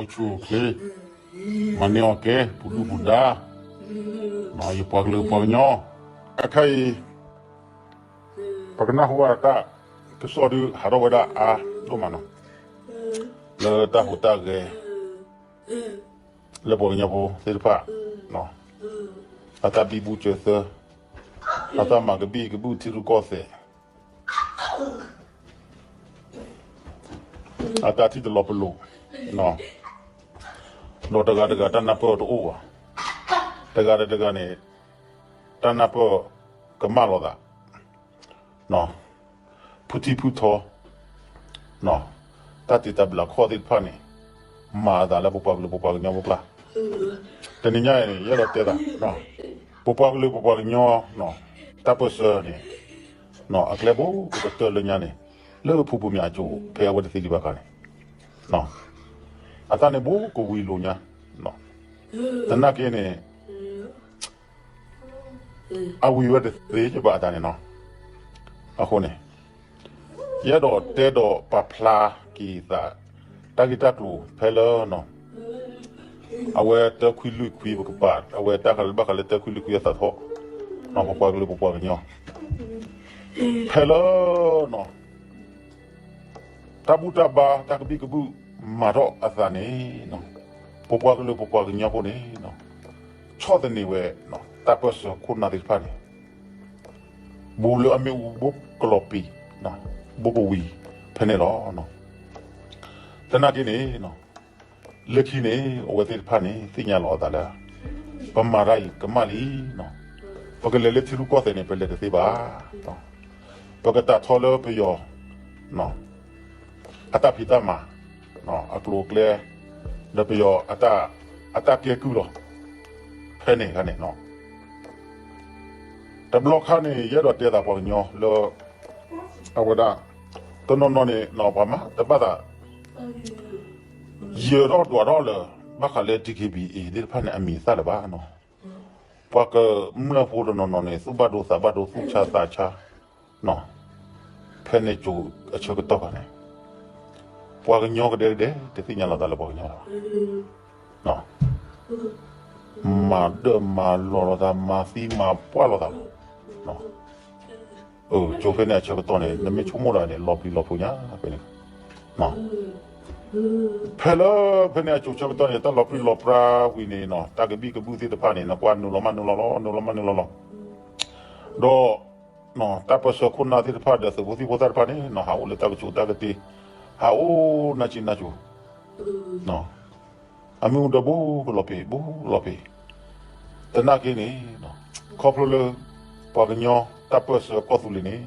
အိၣ်ဆူၣ်အိၣ်ချ့, မၤန့ၢ်အီၣ်ကဲ ပူၤဒူၣ်ပူၤဒါ, ယပှၤကလုာ်ပှၤကညီ, အခါအံၤ ပကနၢ်ဟူဘၣ်တၢ်ကစီၣ်ဒုးဟးထီၣ်ဝဲဒၣ်အါဒိၣ်မးနီၤ, လၢတၢ်ဟူးတၢ်ဂဲၤ လၢပှၤကညီဖိသ့ၣ်တဖၣ် အတၢ်ဘံဘူစၢၤသၢ, အတၢ်မၤကဘံၣ်ကဘုၣ်ထံရူၢ်ကီၢ်သဲး, အတၢ်ထံၣ်တလီၤပလိာ်, ဒီးတဂၤတဂၤတၢ်နၢ်ပၢၢ်တအိၣ်ဘၣ်, တဂၤဒီးတဂၤန့ၣ် တၢ်နၢ်ပၢၢ်ကမၣ်လိာ်သး ဖုထံဖုထီ, တၢ်တ့တၢ်ဘျးခီၣ်သ့ၣ်တဖၣ်န့ၣ် မၤအသးလၢပပှၤကလုာ်ပပှၤကညီဖိကျါ, တနံၤညါအံၤန့ၣ် ယအဲၣ်ဒိးတဲသး, ပပှၤကလုာ်ပပှၤကညီ တၢ်ပၢၢ်ဆၢန့ၣ် အကျဲဘိကတၢၢ်လၢညါန့ၣ် လၢဖုဘိးမၠးအစိၤ ဖဲအဝဲတသ့ဒံးဘၣ်အခါန့ၣ် အတၢ်န့ၣ်ဘိကဝံၤလိာ်ညါ, သနာ်က့န့ၣ် အဝံၤဝဲတသ့ဘၣ်အတၢ်န့ၣ်နီၤ, အဃိန့ၣ် ယအဲၣ်ဒိးတဲဒီးပာ်ဖျါက့ၤသး တၢ်ဂ့ၢ်တၢ်ကျိၤဖဲလၢ အဝဲတၢခွံလွံၢ်ခွံပကပာ် အဝဲတၢ်ဃးလၢဘၣ်ဃးလၢတၢခွံလွံၢ်ခွံအသးထီၣ်, ပပှၤကလုာ်ပပှၤကညီ ဖဲလၢ တၢ်ဘူၣ်တၢ်ဘါတၢ်ကဘံၣ်ကဘုၣ်မၤထီၣ်အသးန့ၣ် ပပှၤကလုာ်ပပှၤကညီဖိန့ၣ် ဆီၣ်သနံးဝဲ တၢ်ပၢၢ်ဆၢခိၣ်နၢ်သ့ၣ်တဖၣ်န့ၣ် ဘူးလၢအမ့ၣ်အူဘူးကလီၤပံၤ, ဘူးကဝံၤဖဲန့ၣ်လီၤ. သနာ်က့န့ၣ် လၢခံန့ၣ် အဝဲသ့ၣ်တဖၣ်န့ၣ် သ့ၣ်ညါလီၤအသးလၢ ပမၤတၢ်အံၤကမၣ်လံ, ပကလဲၤလၢထံရူၢ်ကီၢ်သဲးန့ၣ် ပလဲၤတသ့ဘၣ်, ပကတၢ်ထီလၢပယီၤ အတၢ်ဖံးတၢ်မၤ အကျိၤအကျဲ ဒီးပယီၤ အတၢ်ကဲကုၢ်လီၤ. ဖဲန့ၣ်အခါန့ၣ် တဘျီခါန့ၣ် ယအဲၣ်ဒိးတဲသးပှၤကညီလၢ အဝဲဒၣ် တနီၤနီၤန့ၣ် ပှၤမၤတဘၣ်သး ယၢၤထီၣ်ဒွးထီၣ်လၢ ဘၣ်ဃးလၢ DKBA သ့ၣ်တဖၣ်န့ၣ် အမံၤအသၣ်လၢၤဘၣ်နီၤ. ပှၤကမျၢၢ်ဖိတနီၤနီၤန့ၣ် သူၣ်ဘၣ်ဒိသးဘၣ်ဒိ သူၣ်ဆါသးဆါ ဖဲန့ၣ်ကၠိအဆၢကတီၢ်ခါန့ၣ် ပှၤကညီကဒဲကဒဲ တသ့ၣ်ညါလီၤသးလၢပှၤကညီလၢၤဘၣ်. မၤဒၢၣ်မၤလီၤလိာ်သး မၤသံမၤပှၢ်လိာ်သးလီၤ. ကၠိဖဲန့ၣ်အဆၢကတီၢ်န့ၣ် နမ့ၢ်ဆိကမိၣ်ဒီးန့ၣ် လီၤပျံၤလီၤဖုးညါဖဲန့ၣ် ဖဲလၢ ဖဲန့ၣ်အကၠိဆၢကတီၢ်န့ၣ် တၢ်လီၤပြံလီၤပြါဝံၤန့ၣ်နီၤ တၢ်ကဘံၣ်ကဘုၣ်သ့ၣ်တဖၣ်န့ၣ် နကွၢ်နုာ်လီၤမးနုာ်လီၤလီၤ နုာ်လီၤမးနုာ်လီၤလီၤ. ဒီး တၢ်ပၢၢ်ဆၢခိၣ်နၢ်သ့ၣ်တဖၣ်ဒီးသုးဖိသံၣ်ဖိသၣ်တဖၣ်န့ၣ်နီၤ ဟးအိၣ်လၢတၢ်ကဆူးတၢ်ကတ့ၤ ဟးအိၣ်နၢ်ဆံးနၢ်ကၠိ အမ့ၣ်အူဒၢဘူးကလီၤပံာ် ဘူးကလီၤပံာ်. သနာ်က့န့ၣ် ခီဖျိလၢ ပှၤကညီတၢ်ပၢၢ်ဆၢကီၢ်သူလ့ၤန့ၣ်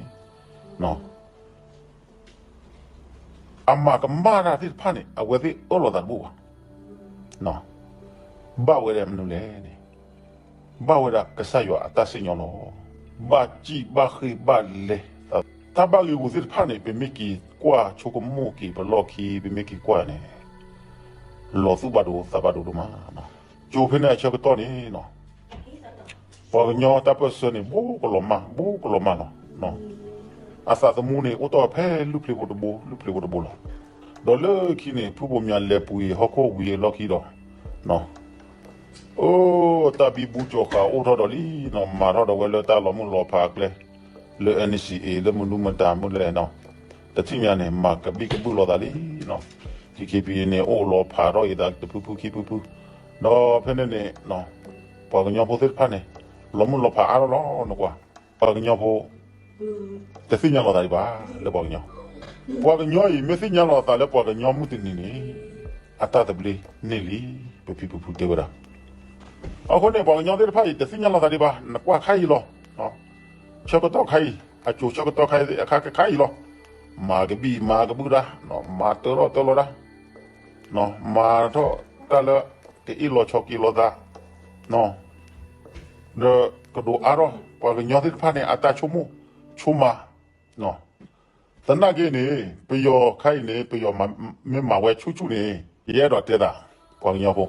အမၤကမၣ်တၢ်သ့ၣ်တဖၣ်န့ၣ် အဝဲသ့ၣ်အၢၣ်လီၤသးတဘူၣ်ဘၣ်. ဘၣ်ဝဲဒၣ်မနုၤလဲၣ်န့ၣ် ဘၣ်ဝဲဒၣ်ကစၢ်ယွၤအတၢ်စံၣ်ညီၣ်လီၤ. ဘၣ်စံၣ်ဘၣ်ဃ့ၢ်ဘၣ်လဲၤ တၢ်ဘၣ်ဂ့ၢ်ဂူာ်သ့ၣ်တဖၣ်န့ၣ် ပမ့ၢ်က့ၤကွၢ်ဆိကမိၣ်က့ၤပလီၢ်ခံ ပမ့ၢ်က့ၤကွၢ်န့ၣ် လီၤသူၣ်ဘၣ်ဒိသးဘၣ်ဒိဒိၣ်မး. ကၠိဖဲန့ၣ်အဆၢကတီၢ်န့ၣ် ပှၤကညီတၢ်ပၢၢ်ဆၢန့ၣ် ဘူးကလီၤမၢ် ဘူးကလီၤမၢ်လီၤ. အသးသမူန့ၣ် အိၣ်တ့ၢ်ဖဲလုၢ်ဖျ့ဖိတဘိ လုၢ်ဖျ့ဖိတဘိလီၤ. ဒီးလၢခံန့ၣ် ဖုဘိးမၠးလဲၤပှ့ၤဟီၣ်ခိၣ်ဝံၤအလီၢ်ခံဒီး အိၣ် တၢ်ဘံဘူကၠီၤဃာ်အိၣ်ထီၣ်ဒီးလံနီၤ မၤထီၣ်ဒီးဝဲလၢတၢ်လီၤမုၢ်လီၤဖးအကျဲ လၢ NCA လၢမနုၤမတၤမုၢ်လဲၣ်နီၤ တထံၣ်ညါန့ၣ် မၤကဘံၣ်ကဘုၣ်လိာ်သးလံနီၤ. DKBA န့ၣ် အိၣ်လီၤဖးထီၣ်အံၤသးတဖုဖုခံဖုဖု ဒီးဖဲန့ၣ်န့ၣ် ပှၤကညီဖိသ့ၣ်တဖၣ်န့ၣ် လီၤမုၢ်လီၤဖးအါထီၣ်လီၤနကွၢ် ပှၤကညီဖိ တသ့ၣ်ညါလီၤသးဒံးဘၣ် လၢပှၤကညီ ပှၤကညီအံၤ မ့ၢ်သ့ၣ်ညါလီၤသးလၢပှၤကညီမုၢ်တနံၤန့ၣ် အတၢ်သဘျ့န့ၢ်လံ ပဖံပဖုတဲဝဲဒၣ်. အဃိန့ၣ် ပှၤကညီသ့ၣ်တဖၣ်အံၤ တသ့ၣ်ညါလီၤသးဒံးဘၣ် နကွၢ်ခါအံၤလီၤ. ဆၢကတီၢ်ခါအံၤ အကၠိဆၢကတီၢ်ခါအံၤ အခါခါအံၤလီၤ. မၤကဘံၣ်မၤကဘုၣ်တၢ် မၤတၢထီၣ်တၢလီၤတၢ် မၤထီၣ်တၢ်လၢ ကအ့ၣ်လိာ်ဆိးက့လိာ်သး ဒီးကဒိးအါထီၣ် ပှၤကညီသ့ၣ်တဖၣ်န့ၣ် အတၢ်ဆိကမိၣ်ဆိကမး သနာ်က့န့ၣ် ပယီၤခါအံၤန့ၣ် ပယီၤမ့ၢ်မၤဝဲဆူၣ်ဆူၣ်န့ၣ် ယအဲၣ်ဒိးတဲသး ပှၤကညီဖိ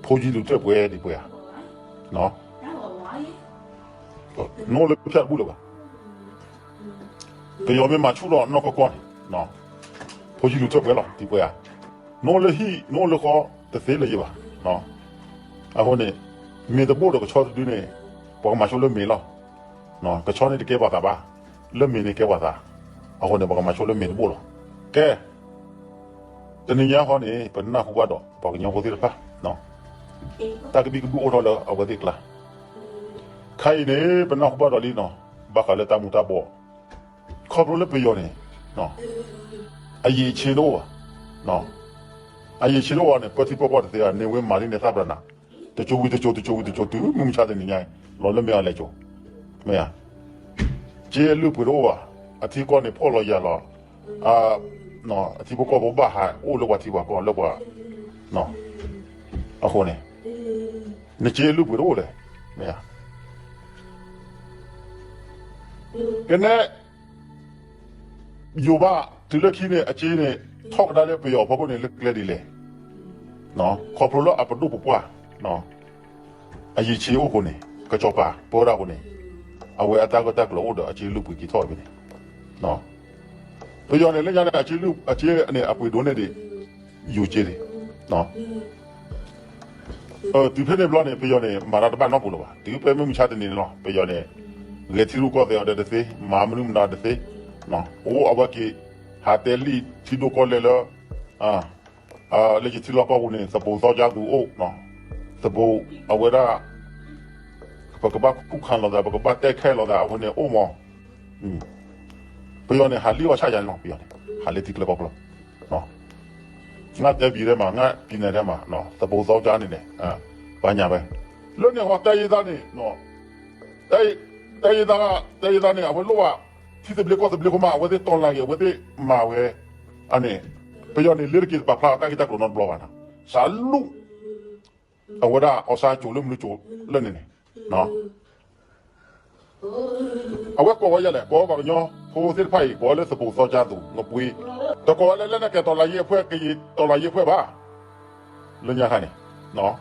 ဖိယံၤလူၤထၢၣ်ပှဲၤဒံးပှဲၤဧါ နအိၣ်လၢဖၠၣ်တဘူၣ်လၢၤဘၣ်. ပယီၤမ့ၢ်မၤဆူၣ်ဒီးနီၢ်ကီၢ်ကီၢ်န့ၣ် ဖိယံၤလူၤထၢၣ်ပှဲၤလီၤ ဒံးပှဲၤဧါ. နအိၣ်လၢဟံၣ် နအိၣ်လၢဃီ တသ့လၢၤယဘၣ်. အဃိန့ၣ် မ့ၤတဘိၣ်ဒီးကဆီတဒုန့ၣ် ပှၤကမၤဆိလၢမ့ၤလီၤ. ကဆီန့ၣ်တကဲပှၤသးဘၣ်, လၢမ့ၤန့ၣ်ကဲပှၤသး. အဃိန့ၣ် ပှၤကမၤဆိလၢမ့ၤတဘိၣ်လီၤ. ကဲ တနံၤညါဃီန့ၣ် ပနၢ်ဟူဘၣ်ဒီး ပှၤကညီဖိသ့ၣ်တဖၣ် တၢ်ကဘံၣ်ကဘုၣ်အိၣ်ထီၣ်လၢအဝဲသ့ၣ်ကျါ, ခဲအံၤန့ၣ် ပနၢ်ဟူဘၣ်ဒီးလံနီၤ, ဘၣ်ဃးလၢတၢ်မူၤတၢ်ဘှီး, ခီဖျိလၢပယီၤန့ၣ် အရည်အချင်းတအိၣ်ဘၣ်. အရည်အချင်းတအိၣ်ဘၣ်န့ၣ် ပၢထံပၢကီၢ်တသ့ဘၣ်, န့ၢ်ဝဲမၤလံန့ၣ်သၣ်ပြးနၤ, တစိၤဝံၤတစိၤ တစိၤဝံၤတစိၤ တုၤမုၢ်မဆါတနံၤညါအံၤ လီၤလၢမ့ၢ်အီၤလဲၤစိၤ, မ့ၢ်ဧါ, စ့အလုၢ်အပှ့ၤတအိၣ်ဘၣ်, အထံကီၢ်န့ၣ်ဖှီၣ်လီၤယာ်လီၤ, အထံဖိကီၢ်ဖိဘၣ်ဟးအိၣ်လၢပှၤထံပှၤကီၢ်လၢပှၤ, အဃိန့ၣ် နစ့အလုၢ်အပှ့ၤတအိၣ်လဲၣ်, မ့ၢ်ဧါ, ကနဲ ယိၤဘၣ် တုၤလၢခံန့ၣ် အစ့န့ၣ် ထီၣ်ကဒါလၢပယီၤအဖီခိၣ်န့ၣ် လၢကျဲဒ်လဲၣ်, ခီဖျိလၢအပဒိၣ်ပပှၢ် အရည်အချင်းအိၣ်အဃိန့ၣ် ကစီၤပၤပၢတၢ်အဃိန့ၣ် အဝဲအတၢ်ဂၢၢ်တၢ်ကျၢၤအိၣ်ဒီးအစ့လုၢ်ပှ့ၤက့ၤထီၣ်ဝဲဖဲန့ၣ်, ပယီၤန့ၣ် လၢညါန့ၣ် အစ့န့ၣ် အပှ့ၤဒိၣ်န့ၢ်ဒံး ယိၤစ့ဒံး တုၤဖဲန့ၣ်ဘျီန့ၣ် ပယီၤန့ၣ် မၤတၢ်တဘၣ်နီတပူၤလၢၤဘၣ်. တုၤဖဲမုၢ်မဆါတနံၤန့ၣ်လီၤ ပယီၤန့ၣ် ဂဲၤထံရူၢ်ကီၢ်သဲးအီၤဒီးတသ့, မၤမနုၤမတၤတသ့, အိၣ်အဝဲက့ၤ ဟးတဲလံာ်ထံဒိၣ်ကီၢ်လဲၢ်လၢ လၢယထံလီၢ်ကီၢ်ပူၤန့ၣ် သဘိးသီကၠါသူအိၣ်, သဘိးအဝဲဒၣ် ပကဘၣ်ခူၣ်ခးလိာ်သး ပကဘၣ်တဲခဲလိာ်သးအဃိန့ၣ်အိၣ်မး, ပယီၤန့ၣ် ဟးလံၣ်အီၣ်ဆၣ်ယၤန့ၣ်လီၤ ပယီၤန့ၣ် ဟးလၢထံကျါကီၢ်ကျါ ငါတဲဘံၤထဲမး ငါပံၤနဲၣ်ထဲမး သဘိးသီကၠါန့ၣ်န့ၣ် ပှၤညါဝဲ လၢန့ၣ်ဟီ တၢ်ယ့ၢ်သးန့ၣ် တၢ်ယ့ၢ်သး တၢ်ယ့ၢ်သးန့ၣ် အဝဲလိၣ်ဘၣ် ထံသဘျ့ကီၢ်သဘျ့ခိၣ်မး အဝဲသ့ၣ်တီလၤက့ၤ အဝဲသ့ၣ်မၤဝဲ အန့ၣ် ပယီၤန့ၣ် လ့တက့ၤတပာ်ဖျါအီၤတၢ်ဂ့ၢ်တၢ်ကျိၤနီတဘျီဘၣ်နီၤ စးလူၢ် အဝဲဒၣ်အီၣ်စါကိၤလၢမနုၤကိၤလၢန့ၣ်န့ၣ် အဝဲကိးဝဲယဲလဲၣ် ကိးပှၤကညီဖိသ့ၣ်တဖၣ်အံၤ ကိးဝဲလၢသဘိးသီကၠါသူ နပှ့ၤ တကိးဝဲလၢ လက်နက်ကိုင်တော်လှန်ရေးအဖွဲ့ ကရင်တော်လှန်ရေးအဖွဲ့ဘၣ် လၢညါခါန့ၣ်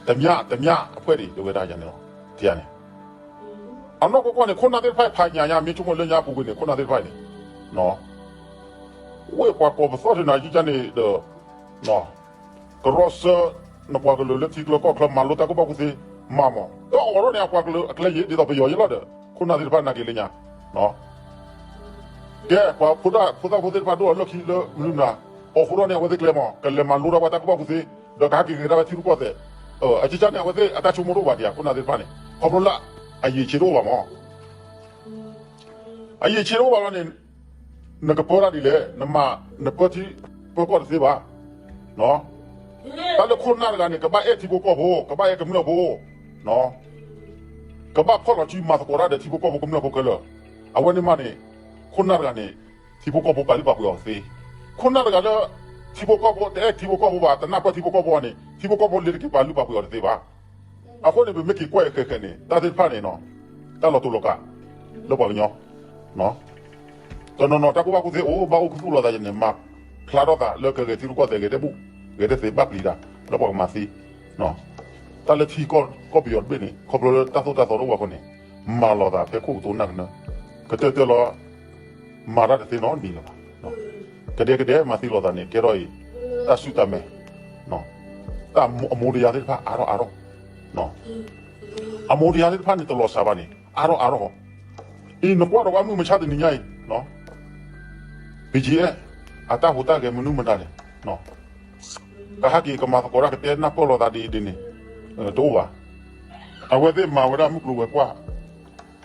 တမၠၣ် တမၠၣ်အဖွဲ့ဒံး တဲဝဲဒၣ်ယၤန့ၣ်လီၤ ထံၣ်ဧါန့ၣ် အနီၢ်ကီၢ်ကီၢ်န့ၣ် ခိၣ်နၢ်သ့ၣ်တဖၣ်ဖးညၣ်ညါ မ့ၢ်ဆိကမိၣ်လၢညါပူၤကွံာ်န့ၣ် ခိၣ်နၢ်သ့ၣ်တဖၣ်န့ၣ် ဝ့ၢ်ပှၤကိးပသူၣ်ထံၣ်နၤယကန့ၣ်ဒီး ကရီစၢ နပှၤကလုာ်လၢထံကျါကီၢ်ကျါ မၤလိတၢ်ကူၣ်ဘၣ်ကူၣ်သ့ မၤမး တအီၣ်ထီၣ်န့ၣ် အပှၤကလုာ်အကျဲယံၤ ဒ်သိးပယီၤယံၤလီၤဒီး ခိၣ်နၢ်သ့ၣ်တဖၣ်နာ်က့ၤလၢညါ ကဲ ပှၤဖိသၣ်ဖိသ့ၣ်တဖၣ်ဒိၣ်အလီၢ်ခံလၢမနုၤမတၤ အီၣ်ဃိထီၣ်န့ၣ် အဝဲသ့ၣ်ကျဲမး ကလဲၤမၤလိထီၣ်ဝဲတၢ်ကူၣ်ဘၣ်ကူၣ်သ့ ဒီးကဟဲက့ၤဂဲၤဒၣ်ဝဲထံရူၢ်ကီၢ်သဲး အကစၢ်န့ၣ် အဝဲသ့ၣ်အတၢ်ဆိကမိၣ်တအိၣ်ဘၣ်ဒံးဧါ ခိၣ်နၢ်သ့ၣ်တဖၣ်န့ၣ် ခီဖျိလၢ အရည်အချင်းတအိၣ်ဘၣ်မး အရည်အချင်းတအိၣ်ဘၣ်လီၤန့ၣ် နကပၢတၢ်ဒ်လဲၣ် နမၤ နပၢထံပၢကီၢ်တသ့ဘၣ် တၢ်လၢခိၣ်နၢ်တဂၤန့ၣ် ကဘၣ်အဲၣ်ထံဖိကီၢ်ဖိ ကဘၣ်အဲၣ်ကမျၢၢ်ဖိ ကဘၣ်ဖီၣ်လီၤစုမၤသကိးတၢ်ဒီးထံဖိကီၢ်ဖိကမျၢၢ်ဖိခဲလၢာ် အဝဲန့ၣ်မးန့ၣ် ခိၣ်နၢ်တဂၤန့ၣ် ထံဖိကီၢ်ဖိပာ်လုၢ်ပာ်ပှ့ၤအီၤတသ့ ခိၣ်နၢ်တဂၤလၢ ထံဖိကီၢ်ဖိတအဲၣ်ထံဖိကီၢ်ဖိဘၣ် တနၢ်ပၢၢ်ထံဖိကီၢ်ဖိဘၣ်န့ၣ် ထံဖိကီၢ်ဖိလ့ၤတက့ၤပာ်လုၢ်ပာ်ပှ့ၤအီၤတသ့ဘၣ် အဃိန့ၣ် ပမ့ၢ်က့ၤကွၢ်အံၤဃဲးဃဲးန့ၣ် တၢ်သ့ၣ်တဖၣ်န့ၣ် တၢ်လီၤတူာ်လီၤကာ် လၢပှၤကညီ တနီၤနီၤတၢ်ကူၣ်ဘၣ်ကူၣ်သ့အိၣ် ဘၣ်အိၣ်ခူသူၣ်လိာ်သးန့ၣ် မၤဖျါထီၣ်သးလၢကဂဲၤထံရူၢ်ကီၢ်သဲး ဂဲၤတဘူၣ် ဂဲၤတသ့ဘၣ်ပျံၤတၢ် လၢပှၤကမၤသ့ တၢ်လၢထံကီၢ်ပယီၤတဘ့ၣ်န့ၣ် ခီဖျိလၢတၢ်သိၣ်တၢ်သီတအိၣ်ဘၣ်အဃိန့ၣ် မၤလီၤသးဖဲခိၣ်ကသိးနၢ်ကနၢ ကတၢၢ်တၢၢ်လီၤ မၤတၢ်တသ့နီတမံၤလၢၤဘၣ်. ကဒဲကဒဲမၤသံလိာ်သးန့ၣ် ကဲထီၣ်အံၤ တၢ်ဆူၣ်တၢ်မဲာ် တၢ်အမူဒယါသ့ၣ်တဖၣ်အါထီၣ်အါထီၣ် အမူဒယါသ့ၣ်တဖၣ်န့ၣ် တလီၤစှၤဘၣ်န့ၣ် အါထီၣ်အါထီၣ် အံၤနကွၢ်ဒီးဝဲမုၢ်မဆါတနံၤညါအံၤ ဘီကၠံအဲၣ် အတၢ်ဟူးတၢ်ဂဲၤမနုၤမတၤန့ၣ် ကဟဲက့ၤကမၤသကိးတၢ် ကတဲနၢ်ပၢၢ်လိာ်သးဒ်အံၤဒ်န့ၣ် တအိၣ်ဘၣ်. အဝဲသ့ၣ်မၤဝဲဒၣ်မုၢ်ကျိၤဝဲၤကွာ်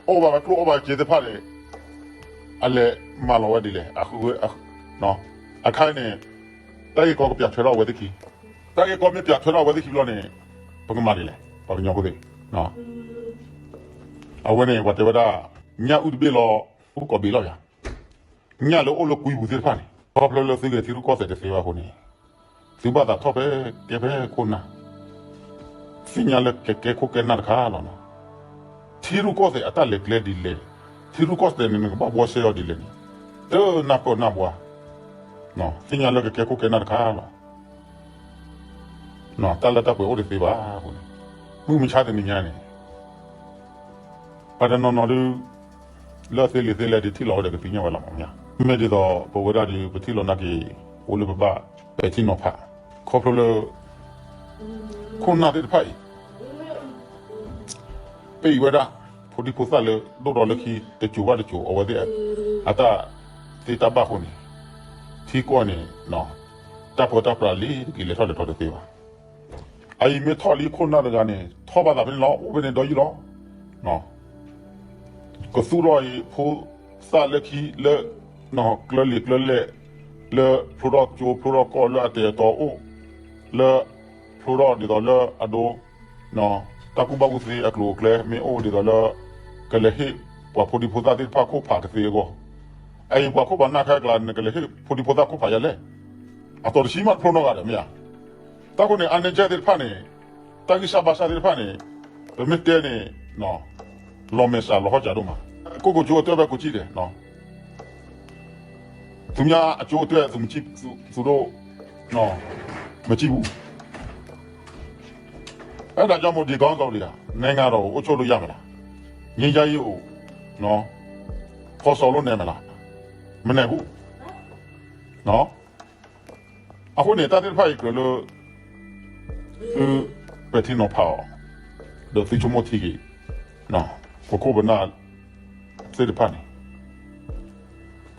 အီၣ်ဘၣ်ဝဲကျိၣ်အီၣ်ဘၣ်စ့သ့ၣ်တဖၣ်န့ၣ် အလဲၤမၤလီၤဝဲဒ်လဲၣ် အခါအံၤန့ၣ် တၢ်ဂ့ၢ်ကီကပၠးထွဲထီၣ်အဝဲသ့ၣ်ခံ တၢ်ဂ့ၢ်ကီမ့ၢ်ပၠးထွဲထီၣ်အဝဲသ့ၣ်ခံဘျီန့ၣ် ပကမၤဒ်လဲၣ် ပှၤကညီဖိသ့ၣ် အဝဲန့ၣ် ပှၤတဲဝဲဒၣ် ညၣ်အုၣ်တဘ့ၣ်လီၤ အိၣ်ကိးဘ့ၣ်လီၤယၤ ညၣ်လၢအိၣ်လၢကွံပူၤသ့ၣ်တဖၣ်န့ၣ် ခီဖျိလၢသုဂဲၤထံရူၢ်ကီၢ်သဲးတသ့ဘၣ်အဃိန့ၣ် သုဘၣ်သးထီၣ်ဖဲကဲဖဲခိၣ်နၢ် သ့ၣ်ညါလၢကကဲခိၣ်ကဲနၢ်တခါလီၤနီၤ. ထံရူၢ်ကီၢ်သဲးအတၢ်လဲၤကျဲဒ်လဲၣ်, ထံရူၢ်ကီၢ်သဲးန့ၣ် နကဘၣ်ဘှီဆဲအီၤဒ်လဲၣ်န့ၣ် တနၢ်ပၢၢ်နၢ်ဘှါ, သ့ၣ်ညါလၢကကဲခိၣ်ကဲနၢ်တခါလီၤ. တၢ်လၢတၢ်ပှဲၤအိၣ်တသ့ဘၣ်အဃိန့ၣ် မုၢ်မဆါတနံၤညါန့ၣ် ပှၤတနီၤနီၤဒုး လၢသ့လံာ်သ့လဲၢ်ဒုးထံၣ်လီၤဝဲဒီးကသ့ၣ်ညါဝဲလီၤမးမ့ၢ်ဧါ. မ့ၢ်ဒ်သိးပဝဲဒၣ်ဒုး ပထံၣ်လီၤနာ်က့ၤ အိၣ်လၢပဘၣ် ပဲာ်ထံနီၤဖး ခီဖျိလၢ ခိၣ်နၢ်သ့ၣ်တဖၣ်အံၤ ပ့ၢ်ဝဲဒၣ် ဖိဒံဖိသၣ်လၢ ဒိၣ်ဒီးလၢခံ တစိၤဘၣ်တစိၤ အဝဲသ့ၣ် အတၢ်သ့တၢ်ဘၣ်အဃိန့ၣ် ထံကီၢ်န့ၣ် တၢ်ပၢတၢ်ပြးလံတက့ၢ် လဲၤထီၣ်လဲၤထီတသ့ဘၣ်. အအံၤမ့ၢ်ထီၣ်လံခိၣ်နၢ်တဂၤန့ၣ် ထီၣ်ဘၣ်သးဖဲန့ၣ်လီၤ အိၣ်ဖဲန့ၣ်ဒီးယံာ်လီၤ. ကသူၣ်ထီၣ်အံၤဖိသၣ်လၢခံလၢ ကျၢလံာ်ကျၢလဲၢ် လၢဖျိထီၣ်ကၠိဖျိထီၣ်ကီၢ်လၢအတဲာ်အတီအိၣ် လၢ ဖျိထီၣ်ဒ်သိးလၢအဒိ တၢ်ကူၣ်ဘၣ်ကူၣ်သ့အကျိၤအကျဲမ့ၢ်အိၣ်ဒ်သိးလၢ ကလဲၤဟ့ၣ်ပှၤဖိဒံဖိသၣ်သ့ၣ်တဖၣ်ခိၣ်ဖးကသ့အဂီၢ်, အအံၤပှၤခိၣ်ဖးနၢ်ခဲအကျါ နကလဲၤဟ့ၣ်ဖိဒံဖိသၣ်ခိၣ်ဖးယၤလဲၣ်. အတီၤတဆံမးတဖျိနီတဂၤဒီးမ့ၢ်ဧါ. တၢ်ဃိန့ၣ် အါန့ၢ်ကဲသ့ၣ်တဖၣ်န့ၣ် တၢ်ဂံၢ်စၢ်ဘါစၢ်သ့ၣ်တဖၣ်န့ၣ် ပမ့ၢ်တဲန့ၣ် လီၤမဲာ်ဆှးလီၤဟီၣ်ကၠးဒိၣ်မး, ကိၣ်ကိၤကၠိအတၢ်ဘၣ်ကိးကံၣ်ဒဲး သုမ့ၢ်အကၠိအတၢ် သုမ့ၢ်ကၠိဒိၣ် မ့ၢ်ကၠံပူၤ, အဲဒါကြောင့်မို့ဒီကောင်းဆောင်တွေက နိုင်ငံတော်ကို အုပ်ချုပ်လို့ရမလား, ငြိမ်းချမ်းရေးကို ဖော်ဆောင်လို့နိုင်မလား, မနိုင်ဘူး. အဃိန့ၣ် တၢ်သ့ၣ်တဖၣ်အံၤကြၢးလၢ သုပဲာ်ထံနီၤဖးအီၤ, ဒီးသုဆိကမိၣ်ထံက့ၤ ပခိၣ်ပနၢ်သ့ၣ်တဖၣ်န့ၣ်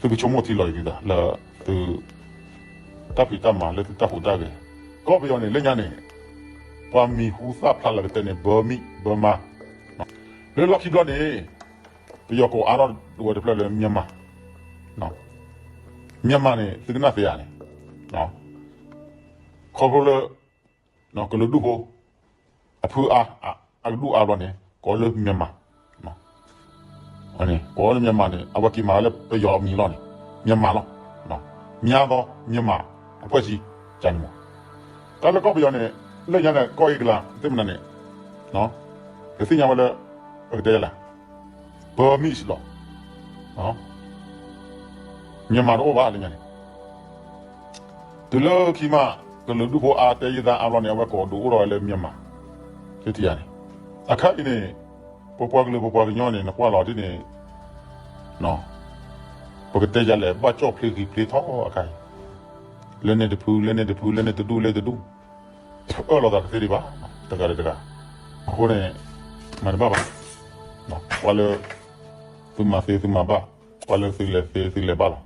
သုကဆိကမိၣ်ထံလီၤအံၤသးလၢသု တၢ်ဖံးတၢ်မၤလၢသုတၢ်ဟူးတၢ်ဂဲၤ, ကီၢ်ပယီၤန့ၣ် လၢညါန့ၣ် ပှၤမံၤဟူသၣ်ဖျါလၢကတၢၢ်န့ၣ် ဘၢမံၣ် ဘၢမါ, လၢလီၢ်ခံဘျီန့ၣ် ပယီၤကိးအါထီၣ်ဝဲတဖျၢၣ်လၢ မြန်မာ, မြန်မာန့ၣ် သုကနၣ်သ့ဧါန့ၣ်, ခီဖျိလၢ ကလုာ်ဒူၣ်ဖိ အဖုအါ အကဒူၣ်အါဘျီန့ၣ် ကိးလၢ မြန်မာ, ကိးလၢ မြန်မာန့ၣ် အဝဲက့ၤမၤလၢပယီၤအမံၤလီၤန့ၣ် မြန်မာလီၤ, များသောမြန်မာအဖွဲ့အစည်းန့ၣ်မး, တၢ်လၢကီၢ်ပယီၤန့ၣ် လၢညါန့ၣ် ကီၢ်အ့ကလးသ့ၣ်မနုၤန့ၣ် ပသ့ၣ်ညါဝဲလၢ ပကတဲလၢ Burmese လီၤ. မြန်မာတအိၣ်ဘၣ်လၢညါန့ၣ်, တုၤလၢခံမး ကလုာ်ဒူၣ်ဖိအါတဲယသးအါဘျီန့ၣ် အဝဲကိးဒုးအိၣ်ထီၣ်ဝဲလၢ မြန်မာ, သ့ၣ်ထံၣ်ဧါန့ၣ်, အခါအံၤန့ၣ် ပပှၤကလုာ်ပပှၤကညီန့ၣ် နကွၢ်လီၤဒ်န့ၣ် ပကတဲယၤလဲၣ် ဘၣ်ကၠီၣ်ဖျ့ဂံၢ်ဖျ့ထီအခါအံၤ, လၢန့ၣ်တဖု လၢန့ၣ်တဖု လၢန့ၣ်တဒူၣ် လၢတဒူၣ်, အၢၣ်လီၤသးတသ့ဒံးဘၣ်, တဂၤဒီးတဂၤ, အဃိန့ၣ် မၤတဘၣ်ဘၣ်, ပှၤလၢ သုမၤသ့သုမၤဘၣ်, ပှၤလၢသုလဲၤသ့သုလဲၤဘၣ်လီ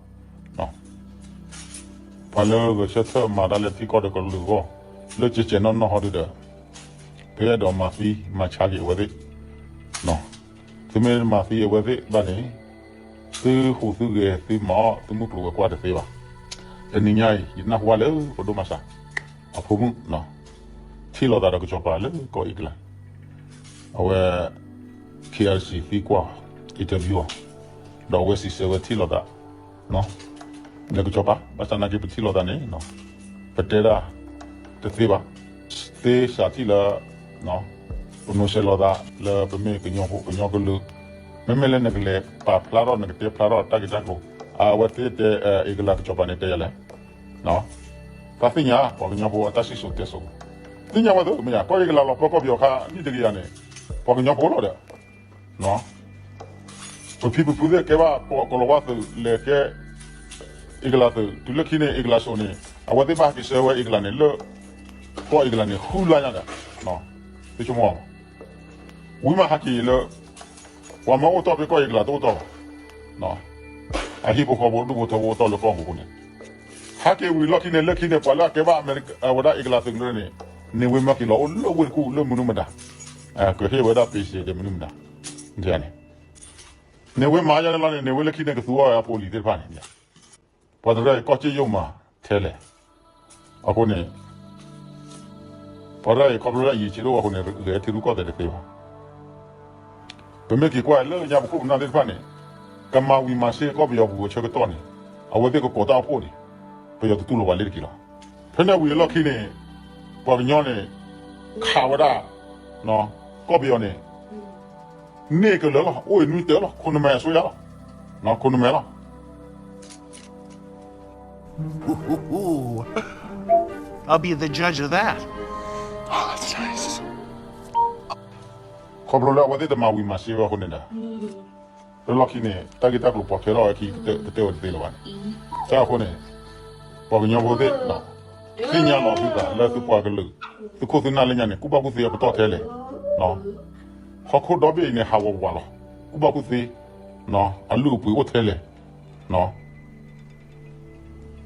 ၤ. ပှၤလၢဂဲၤဆၢထၢၣ်မၤတၢ်လၢထံကီၢ်ဒီးကလုာ်အဂီၢ် လၢကဲကဲနီၢ်နီၢ်ဟီဒုဒီး ပအဲၣ်ဒိးမၤသံမၤဆါက့ၤအဝဲသ့ၣ်, သုမ့ၢ်မၤသံအဝဲသ့ၣ်ဘၣ်န့ၣ် သုဟူးသုဂဲၤသုမၤအီၣ်သုမုၢ်ကျိၤဝဲၤကွာ်တသ့ဘၣ်. တနံၤညါအံၤ ယနၢ်ဟူဘၣ်လၢပဒိၣ်မၤစၢ် အဖိမုၣ် ထံၣ်လိာ်သးဒီးကစီၤပၤလၢကီၢ်အ့ကလး, အဝဲ KIC သံကွၢ် interview အီၤ, ဒီးအဝဲစံးဆၢဝဲထံၣ်လိာ်သး ဒီးကစီၤပၤ ဘၣ်ဆၣ်နာ်က့ပထံၣ်လိာ်သးန့ၣ် ပတဲဒၣ်တသ့ဘၣ်. သ့စးထံၣ်လၢ ပနိးဆဲးလိာ်သးလၢပမ့ၢ်ကညီဖိကညီကလုာ်, မ့မ့ၢ်လၢနကလဲၤပာ်ဖျါထီၣ်နကတဲဖျါထီၣ်တၢ်ဂ့ၢ်တၢ်ကျိၤ, အဝဲသ့ၣ်တဲ အ့ကလးကစီၤပၤန့ၣ်တဲယၤလဲၣ် သးသ့ၣ်ညါ ပှၤကညီဖိအတၢ်စံၣ်စိၤတဲစိၤ, သ့ၣ်ညါဝဲသ့ၣ်မ့ၢ်ယါ ကီၢ်အ့ကလးလီၤပှီၢ်ကီၢ်ပယီၤခါ နံၣ်တကယၤန့ၣ် ပှၤကညီဖိလီၤဒီး ပဖံပဖုသ့ၣ်ကဲဘၣ်ကီးလီၤဝါသုး လဲၤကဲ အ့ကလးသုး တုၤလၢခံန့ၣ် အ့ကလးစိၤန့ၣ် အဝဲသ့ၣ်ဘၣ်ဟဲက့ၤဆှၢဝဲအ့ကလးန့ၣ်လၢ ကီၢ်အ့ကလးန့ၣ် ဃုလါညါဒီး သုဆိကမိၣ် ဝံၤမးဟဲက့ၤလၢ ပှၤမၢအိၣ်တီၢ်ဖဲကီၢ်အ့ကလးတအိၣ်တီၢ်ဘၣ် အဟံၣ်ဖိဃီဖိဒူၣ်ဖိထၢဖိအိၣ်တီၢ်လၢကီၢ်ပူၤန့ၣ် ဟဲက့ၤဝံၤလီၢ်ခံန့ၣ် လၢခံန့ၣ် ပှၤလၢအကဲဘၣ်အမဲရကၤ အဝဲဒၣ်အ့ကလးသုးကလၢန့ၣ် န့ၢ်ဝဲမၢက့ၤလီၤအိၣ်လၢဝ့ၢ်တကူၣ်လၢမနုၤမတၤ ကဟ့ၣ်ဝဲဒၣ် ပ့စ့ ဒီးမနုၤမတၤ န့ၣ် န့ၢ်ဝဲမၤယါန့ၣ်လီၤန့ၣ် န့ၢ်ဝဲလၢခံန့ၣ်ကသူအီၤအဖိလံၤသ့ၣ်တဖၣ်န့ၣ် ပှၤတရၣ်အံၤ ကီၢ်စ့ၣ်ယိၣ်မးထဲလဲၣ် အဃိန့ၣ် ပှၤတရၣ်အံၤ ခီဖျိလၢအယံာ်ဆံးဒိၣ်အဃိန့ၣ် ဂဲၤထံရူၢ်ကီၢ်သဲးတသ့ဘၣ် ပမ့ၢ်က့ၤကွၢ်လၢညါပခိၣ်ပနၢ်သ့ၣ်တဖၣ်န့ၣ် ကမၤဝံၤမၤစ့ၢ်ကီၢ်ပယီၤပူၤအဆၢကတီၢ်န့ၣ် အဝဲသ့ၣ်ကကိးတၢ်အိၣ်ဖှိၣ်န့ၣ် ပယီၤတတူၢ်လိာ်ဘၣ်လၢတက့ၢ်လီၤ. ဖဲန့ၣ်ဝံၤအလီၢ်ခံန့ၣ် ပှၤကညီန့ၣ် ခးဝဲဒၣ် ကီၢ်ပယီၤန့ၣ် န့ၢ်ကလၢာ်လီၤ အိၣ်အံၤနွံတဲာ်လီၤ ခိၣ်နမဲာ်အစိုးရလီၤ ခိၣ်နမဲာ်လီၤ I'll be the judge of that. ခီဖျိလၢအဝဲသ့ၣ်တမၤဝံၤမၤစ့ဝဲအဃိန့ၣ်ဒီး လၢလီၢ်ခံန့ၣ် တၢ်ဂ့ၢ်တၢ်ကျိၤပိာ်ထွဲထီၣ်ဝဲခံကတၢၢ်တသ့လၢၤဘၣ်န့ၣ် တၢ်အဃိန့ၣ် ပှၤကညီဖိသ့ၣ်လီၤ သ့ၣ်ညါလီၤသုသးလၢသုပှၤကလုာ်, သုခိၣ်သုနၢ်လၢညါန့ၣ် ကူၣ်ဘၣ်ကူၣ်သ့အပတီၢ်ထဲလဲၣ်. ဟီၣ်ခိၣ်ဒီဘ့ၣ်အံၤန့ၣ် ဟးဝးဝးလီၤ. ကူၣ်ဘၣ်ကူၣ်သ့, အလုၢ်အပှ့ၤအိၣ်ထဲလဲၣ်. အယံာ်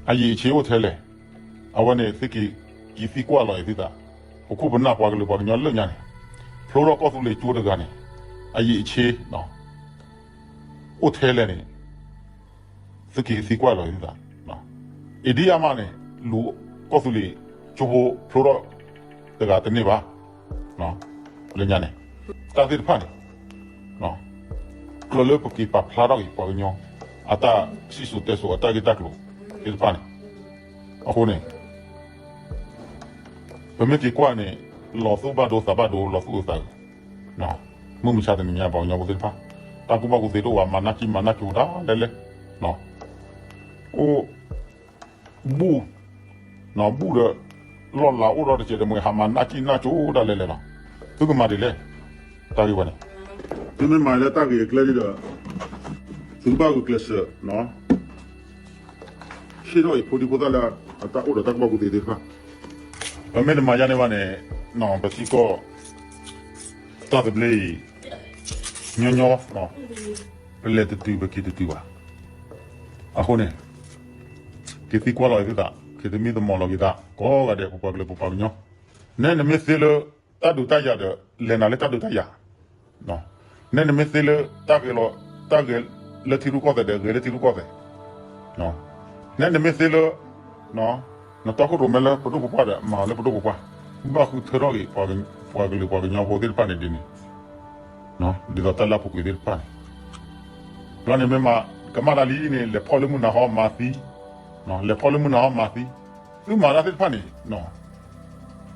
အဆ့အိၣ်ထဲလဲၣ်. အဝဲန့ၣ်သုက့ၤသံကွၢ်လီၤအံၤသုသး, ပခိၣ်ပနၢ်ပှၤကလုာ်ပှၤကညီလၢညါန့ၣ်, ဖျိထီၣ်ကီၢ်သူလ့ၤကၠိတဂၤန့ၣ် အယံာ်အဆ့ အိၣ်ထဲလဲၣ်န့ၣ် သုက့ၤသံကွၢ်လီၤသုသး. အ့ဒံအါမးန့ၣ် လူၤကီၢ်သူလ့ၤကၠိဖိဖျိထီၣ်တဂၤတန့ၢ်ဘၣ်. လၢညါန့ၣ် တၢ်သ့ၣ်တဖၣ်န့ၣ် ကျၢၢ်လၢပက့ၤပာ်ဖျါထီၣ်က့ၤပှၤကညီ အတၢ်စံၣ်စိၤတဲစိၤအတၢ်ဂ့ၢ်တၢ်ကျိၤသ့ၣ်တဖၣ်န့ၣ်, အဃိန့ၣ် ပမ့ၢ်က့ၤကွၢ်န့ၣ် လီၤသူၣ်ဘၣ်ဒိသးဘၣ်ဒိ လီၤသူၣ်အုးသးအုး, မုၢ်မဆါတနံၤညါ ပှၤကညီဖိသ့ၣ်တဖၣ် တၢ်ကူၣ်ဘၣ်ကူၣ်သ့တအိၣ်ဘၣ် မၤနၢ်ကံၢ်မၤနၢ်ကၠိဒၣ်လဲာ်လဲာ်, အိၣ် ဘူၣ်, ဘူၣ်ဒီး လီၢ်လၤအိၣ်ဒီးတစဲးတမှဲၤ ဟးမၤနၢ်ကံၢ်နၢ်ကၠိဒၣ်လဲာ်လဲာ်လီၤ. သုကမၤဒ်လဲၣ်, တၢ်ဂ့ၢ်ဝဲန့ၣ်, သုမ့ၢ်မၤလၢတၢ်ဂ့ၢ်အကျဲဒ်ဒီး သုကဘၣ်ဂုာ်ကျဲးစၢး ဟ့ၣ်ထီၣ်အံၤဖိဒံဖိသၣ်လၢ အတၢ်အိၣ်ဒီးတၢ်ကူၣ်ဘၣ်ကူၣ်သ့သ့ၣ်တဖၣ်, ပမ့ၢ်တမၤယါန့ၢ်ဘၣ်န့ၣ် ပထံကီၢ် တၢ်သဘျ့အံၤ ညီညီ ပလဲၤတတုၤပက့ၤတတုၤဘၣ်. အဃိန့ၣ် က့ၤသံကွၢ်လီၤအံၤသုသး, က့ၤသမံသမိးလီၤက့ၤသး ကိးဂၤဒဲး ပပှၤကလုာ်ပပှၤကညီ, နဲနမ့ၢ်သ့လၢ တၢ်ဒုးတၢ်ယၤဒီး လဲၤနၤလၢတၢ်ဒုးတၢ်ယၤ နဲနမ့ၢ်သ့လၢတၢ်ဂဲၤလီၤ, တၢ်ဂဲၤလၢထံရူၢ်ကီၢ်သဲးဒီး ဂဲၤလၢထံရူၢ်ကီၢ်သဲး, နဲနမ့ၢ်သ့လၢ နတီခိၣ်ရိၣ်မဲလၢပဒိၣ်ပပှၢ်ဒီး မၤလၢပဒိၣ်ပပှၢ်, ဘၣ်ဃုထၢထီၣ်က့ၤ ပှၤကလုာ်ပှၤကညီဖိသ့ၣ်တဖၣ်န့ၣ်ဒ်န့ၣ်, ဒ်သိးတၢ်လၢအပူၤကွံာ်သ့ၣ်တဖၣ်န့ၣ်, ဘျီန့ၣ်မ့ၢ်မၤကမၣ်တၢ်လံန့ၣ် လဲၤဖီၣ်လၢမုၢ်နၤဟီမၤသံ, လဲၤဖီၣ်လၢမုၢ်နၤဟီမၤသံ, သုမၤတၢ်သ့ၣ်တဖၣ်န့ၣ်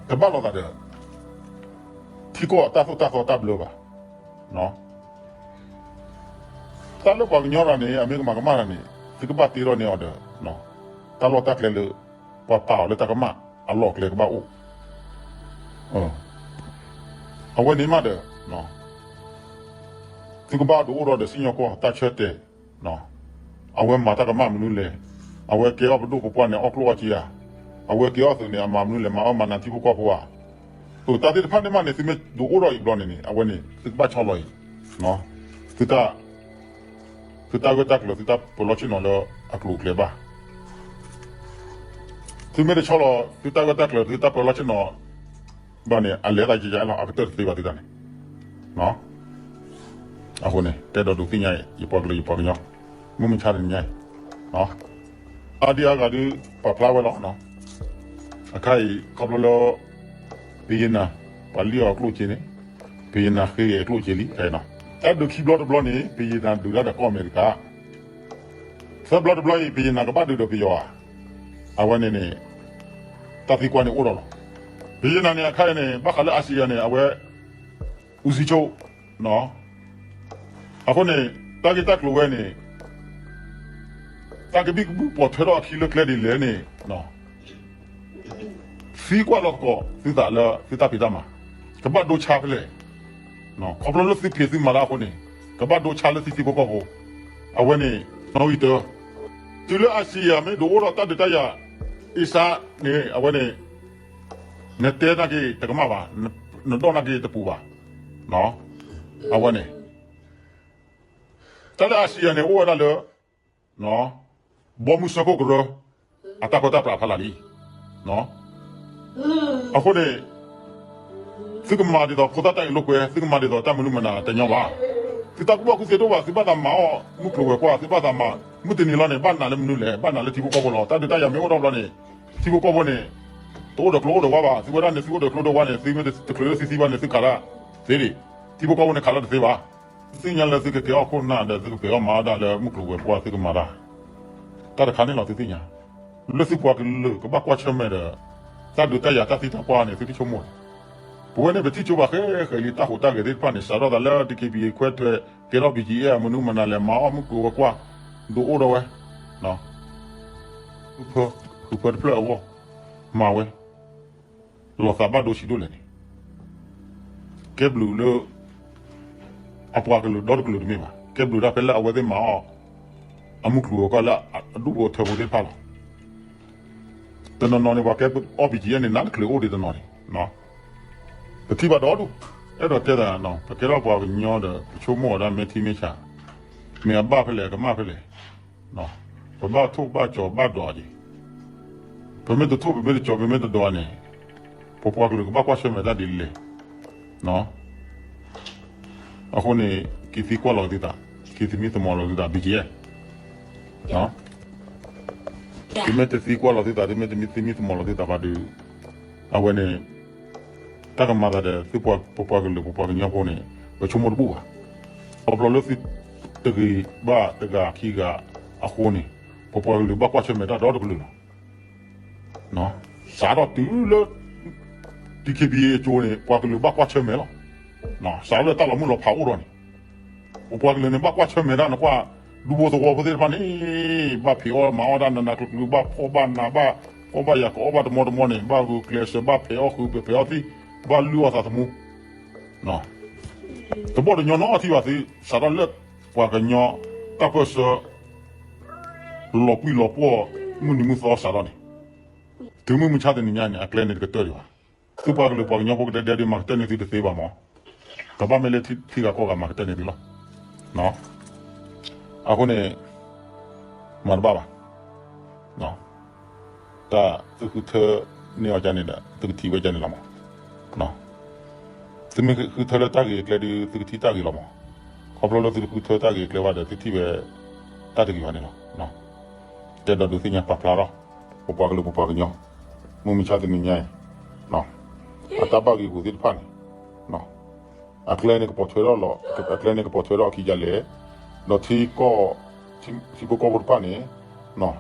တဘၣ်လိာ်သးဒီး ထံကီၢ်တၢ်သိၣ်တၢ်သီတၢ်ဘျၢဘၣ်. တၢ်လၢပှၤကညီတဂၤန့ၣ် အမ့ၢ်ကမၤကမၣ်တၢ်န့ၣ် သုကဘၣ်တ့ထီၣ်န့ၢ်အီၤဒီး တၢ်လီၢ်တၢ်ကျဲလၢ ပှၤပာ်အီၤလၢတၢ်ကမၣ်အလီၢ်အကျဲကဘၣ်အိၣ်, အဝဲန့ၣ်မးဒီး သုကဘၣ်ဒုးအိၣ်ထီၣ်ဒီးစံၣ်ညီၣ်ကွီၢ်တၢ်ဆၢတဲာ်, အဝဲမၤတၢ်ကမၣ်မနုၤလဲၣ်, အဝဲကဲအီၣ်ပဒိၣ်ပပှၢ်န့ၣ် အီၣ်ကျိၣ်အီၣ်စ့ဧါ, အဝဲကဲအီၣ်သုးန့ၣ် အမၤမနုၤလဲၣ် မၤအီၣ်မၤနၤထံဖိကီၢ်ဖိဧါ, တၢ်သ့ၣ်တဖၣ်န့ၣ်မးန့ၣ် သုမ့ၢ်ဒုးအိၣ်ထီၣ်အံၤဘျီန့ၣ်န့ၣ် အဝဲန့ၣ် သုကဘၣ်ဆီလီၤအံၤ, သုတၢ် သုတၢ်ဂၢၢ်တၢ်ကျၢၤ သုတၢ်ပၢၤလီၢ်ဆ့ၣ်နီၤလၢအကျိၤအကျဲဘၣ်, သုမ့ၢ်တဆီလီၤ သုတၢ်ဂၢၢ်တၢ်ကျၢၤ သုတၢ်ပၢၤလီၢ်ဆ့ၣ်နီၤ ဘၣ်န့ၣ် အလဲၤသးယံာ်ယံာ်လီၤ အကတၢၢ်တသ့ဘၣ်သုတၢ်န့ၣ်, အဃိန့ၣ် တဲဒီးဒုးသ့ၣ်ညါအံၤ ယပှၤကလုာ်ယပှၤကညီ မုၢ်မဆါတနံၤညါအံၤ အါဒံအါဂၤဒုး ပာ်ဖျါဝဲလီၤ, အခါအံၤ ခီဖျိလၢ ပယနၤ ပှၤလံၣ်အီၤအကျိၣ်အစ့န့ၣ် ပယနၤဃ့အကျိၣ်အစ့လံ, တၢ်ဒုးခံဘျီတဘျီန့ၣ် ပယနၤဒုးတၢ်ဒီးကီၢ်အမဲရကၤ, သၢဘျီတဘျီအံၤ ပယနၤကဘၣ်ဒုးဒီးပယီၤဧါ, အဝဲန့ၣ်န့ၣ် တၢ်သံကွၢ်န့ၣ်အိၣ်ဒီးလီၤ, ပယနၤန့ၣ်အခါအံၤန့ၣ် ဘၣ်ဃးလၢအၤစံယၤန့ၣ် အဝဲ ဦးစီးချုပ် အဃိန့ၣ် တၢ်ဂ့ၢ်တၢ်ကျိၤဝဲန့ၣ် တၢ်ကဘံၣ်ကဘုၣ်ပိာ်ထွဲထီၣ်အခံလၢကျဲဒ်လဲၣ်န့ၣ် သံကွၢ်လီၤသကိးသုသးလၢသုတၢ်ဖံးတၢ်မၤ ကဘၣ်ဒိဆါဖဲလဲၣ်, ခီဖျိလၢသုဖံးသုမၤတၢ်အဃိန့ၣ် ကဘၣ်ဒိဆါလၢသုထံဖိကီၢ်ဖိ, အဝဲန့ၣ် နီၣ်ဂံၢ်တၢ, တုၤလၢအၤစံယၤမ့ၢ်ဒုးအိၣ်ထီၣ်တၢ်ဒုးတၢ်ယၤ အ့စါန့ၣ် အဝဲန့ၣ် နတဲနာ်က့ၤတကမၣ်ဘၣ်, နဒီၣ်နာ်က့ၤတပူၤဘၣ်, အဝဲန့ၣ် တၢ်လၢအၤစံယၤန့ၣ် အိၣ်ဝဲဒၣ်လၢ ဘီမုၢ်စၢဖှိၣ်ကရၢ အတၢ်ပၢတၢ်ပြးဖးလၢ်လံ, အဃိန့ၣ် သုကမၤဒ်သိးဖိသၣ်တၢ်အ့ၣ်လိာ်ကွဲ သုကမၤဒ်သိးတၢ်မနုၤမနၤတညီဘၣ်, သုတၢ်ကူၣ်ဘၣ်ကူၣ်သ့တအိၣ်ဘၣ် သုဘၣ်သးမၤအီၣ်မုၢ်ကျိၤဝဲၤကွာ် သုဘၣ်သးမၤ မုၢ်တနံၤလီၤန့ၣ် ဘၣ်နာ်လၢမနုၤလဲၣ် ဘၣ်နာ်လၢထံဖိကီၢ်ဖိလီၤ, တၢ်ဒုးတၢ်ယၤမ့ၢ်အိၣ်ထီၣ်ဘျီန့ၣ် ထံဖိကီၢ်ဖိန့ၣ် တအိၣ်ဒီးကျိအိၣ်ဒီးဝါဘၣ်, သုဝဲဒၣ်န့ၣ် သုအိၣ်ဒီးကျိဒီးဝါန့ၣ် သုမ့ၢ်တချုးလၢသုသံဘၣ်န့ၣ် သုခးတၢ်သ့ဒံး, ထံဖိကီၢ်ဖိန့ၣ်ခးတၢ်တသ့ဘၣ်, သုသ့ၣ်ညါလၢသုကကဲအီၣ်ခိၣ်နၢ်ဒီး သုကပှ့ၤအီၣ်မၤအီၣ်ဒၣ်လၢမုၢ်ကျိၤဝဲၤကွာ် သုကမၤတၢ် တၢ်တခါန့ၣ်လီၤ သုသ့ၣ်ညါ, လၢသုပှၤကလုာ်ကဘၣ်ကွၢ်ဆၢၣ်မဲာ်ဒီး တၢ်ဒုးတၢ်ယၤတၢ်သံတၢ်ပှၢ်န့ၣ် သုတဆိကမိၣ်န့ၣ်, ပဝဲန့ၣ်ပထံၣ်ကၠိဘၣ်ဃဲဃဲလံ တၢ်ဟူးတၢ်ဂဲၤသ့ၣ်တဖၣ်န့ၣ် စးထီၣ်သးလၢ DKBA ခွဲးထွဲး ကဲထီၣ် ဘီကၠံအ့ အမနုၤမနၤလဲၣ် မၤအီၣ်မုၢ်ကျိၤဝဲၤကွာ် ဒုးအိၣ်ထီၣ်ဝဲ ဃုဖၢတဖျၢၣ်အဂီၢ် မၤဝဲ လီၤသးဘၣ်ဒိဆံးဒိၣ်လဲၣ်န့ၣ် ကဲဘျုးလၢ အပှၤကလုာ်ဒီတကလုာ်တမ့ၢ်ဘၣ်, ကဲဘျုးတၢ်ဖဲလၢအဝဲသ့ၣ်မၤအီၣ် အမုၢ်ကျိၤဝဲၤကွာ်လၢအဒူၣ်ဖိထၢဖိသ့ၣ်တဖၣ်လီၤ. တနီၤနီၤန့ၣ် ပှၤကဲအီၣ် ဘီကၠံအဲၣ်န့ၣ် နးတချုးအိၣ်ဒံးတနီၤန့ၣ်, ပထံၣ်ဘၣ်ဒီဒူၣ်, အဲၣ်ဒိးတဲသး, ပကဲထီၣ်ပှၤကညီဒီး ပဆိကမိၣ်အီၤဒၣ်မဲာ်ထံမဲာ်ဆး, မ့ၢ်အဘၣ်ဖဲလဲၣ် အကမၣ်ဖဲလဲၣ်, ပဘၣ်ထိၣ်ဘၣ်ကၠီၤဘၣ်ဒိးက့ၤ, ပမ့ၢ်တထိၣ် ပမ့ၢ်တကၠီၤ ပမ့ၢ်တဒိးန့ၣ်, ပပှၤကလုာ်ကဘၣ်ကွၢ်ဆၢၣ်မဲာ်တၢ်ဒ်လဲၣ်. အဃိန့ၣ် က့ၤသံကွၢ်လီၤသုသး, က့ၤသမံသမိးလီၤသုသး ဘီကၠံအဲၣ်, သုမ့ၢ်တသံကွၢ်လီၤသုသး သုမ့ၢ်တသမံသမိးလီၤသုသးဘၣ်ဒီး, အဝဲန့ၣ် တၢ်ကမၤသးဒီးသုပှၤကလုာ် ပပှၤကညီဖိန့ၣ် ပဆိကမိၣ်တဘူၣ်ဘၣ်. ခီဖျိလၢသုတဂ့ၤဘၣ်တဂၤခံဂၤအဃိန့ၣ်, ပပှၤကလုာ်ဘၣ်ကွၢ်ဆၢၣ်မဲာ်တၢ်ဒီတကလုာ်လီၤ. စးထီၣ်တုၤလၢ ဒံၣ်ခ့ဘံၣ်အကၠိန့ၣ် ပှၤကလုာ်ဘၣ်ကွၢ်ဆၢၣ်မဲာ်လီၤ. စးထီၣ်လၢတၢ်လီၤမုၢ်လီၤဖးအိၣ်ဒီးန့ၣ်, ပပှၤကလုာ်န့ၣ် ဘၣ်ကွၢ်ဆၢၣ်မဲာ်တၢ်န့ၣ် ကွၢ် ဒူဖိသဝီဖိသ့ၣ်တဖၣ်န့ၣ် ဘၣ်ဖံးအီၣ်မၤအီၣ်တၢ်နးနးကျုၤကျုၤ ဘၣ်ဖှီၣ်ဘၣ်နး ဘၣ်ဖှီၣ်ဘၣ်ယာ် ကအီၣ်ဘၣ်တမီတမီန့ၣ် ဘၣ်ဂုာ်ကျဲးစၢး ဘၣ်ဖဲးအီၣ်ဃုာ် ဖဲးအီၣ်သံ ဘၣ်လုၢ်အီၣ်သးသမူ တဘီတညီနီတထံၣ်ဘၣ်သု စးထီၣ်လၢပှၤကညီ တၢ်ပၢၢ်ဆၢ လီၤပှံၢ်လီၤပှီၢ် မုၢ်နံၤမုၢ်သီစးထီၣ်န့ၣ်, တုၤမုၢ်မဆါတနံၤညါန့ၣ် အကျဲန့ၣ်တကတၢၢ်ဒံးဘၣ်. သုပှၤကလုာ်ပှၤကညီဖိကဒဲဒဲဒုး မၤကတၢၢ်န့ၢ်သုတသ့ဘၣ်မး, ကဘၣ်မ့ၢ်လၢထံဂၤကီၢ်ဂၤမၤကတၢၢ်န့ၢ်သုလီၤ. အဃိန့ၣ် မၤတဘၣ်ဘၣ်. တၢ်သုဃုထၢန့ၢ်အီၤကန့ၣ်ဒီး သုကထံၣ်ဝဲကန့ၣ်လီၤမး. သုမ့ၢ်ဃုထၢလၢတၢ်ဂ့ၤအကျဲဒုး သုကထံၣ်တၢ်ဂ့ၤလီၤမး. ခီဖျိလၢသုတဃုထၢတၢ်ဂ့ၤအကျဲဘၣ်ဒီး သုထံၣ်ဝဲ တၢ်တဂ့ၤဘၣ်န့ၣ်လီၤ. တဲဒီးဒုးသ့ၣ်ညါပာ်ဖျါထီၣ် ပပှၤကလုာ်ပပှၤကညီ မုၢ်မဆါတနံၤညါအံၤ အတၢ်ဘၣ်ဂ့ၤပူၤသ့ၣ်တဖၣ်န့ၣ် အကျဲန့ၣ်ကပိာ်ထွဲထီၣ်လီၤ, အကျဲန့ၣ်ကပိာ်ထွဲထီၣ်အခံဒ်လဲၣ်, ဒီးထံကီၢ် ထံဖိကီၢ်ဖိတဖၣ်န့ၣ်